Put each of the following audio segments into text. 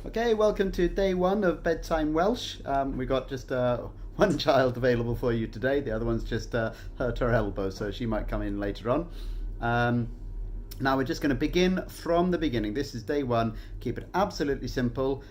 Okay, welcome to day one of Bedtime Welsh. We've got just one child available for you today. The other one's just hurt her elbow, so she might come in later on. Now we're just going to begin from the beginning. This is day one. Keep it absolutely simple.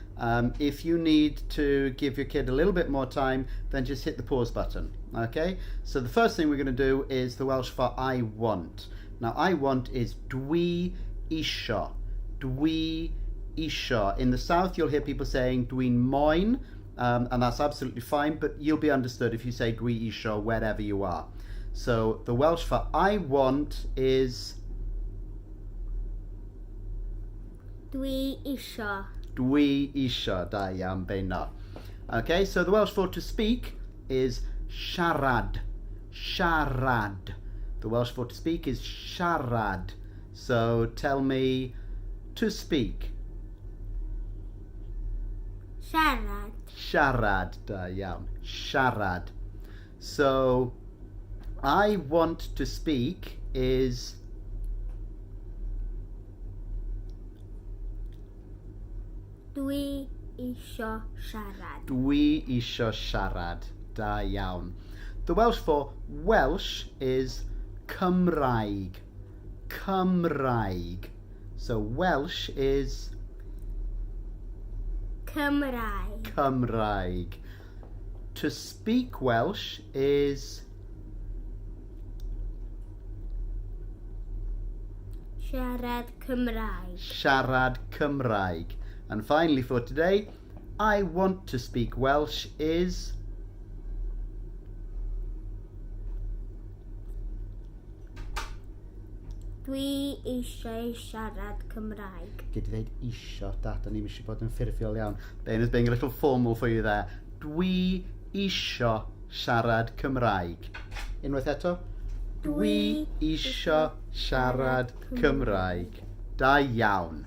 If you need to give your kid a little bit more time, then just hit the pause button. Okay? So the first thing we're going to do is the Welsh for I want. Now I want is dwi isio. Dwi isio. In the south you'll hear people saying dwi'n moyn, and that's absolutely fine, but you'll be understood if you say dwi isio wherever you are. So the Welsh for I want is Dwi isio. Dwi isio. Da iawn, Beuno. Okay, so the Welsh for to speak is siarad. Siarad. The Welsh for to speak is siarad. So tell me to speak. Siarad. Siarad. Da iawn. Siarad. So I want to speak is Dwi isio siarad. Dwi isio siarad. Da iawn. The Welsh for Welsh is Cymraeg. Cymraeg. So Welsh is Cymraeg. Cymraeg. To speak Welsh is Siarad Cymraeg. Siarad Cymraeg. And finally for today, I want to speak Welsh is Dwi eisiau siarad Cymraeg. Gei di ddeud isio, da, da ni'm eisiau bod yn ffurfiol iawn. Ben is being a little formal for you there. Dwi isio siarad Cymraeg. Unwaith eto. Dwi isio siarad Cymraeg. Da iawn.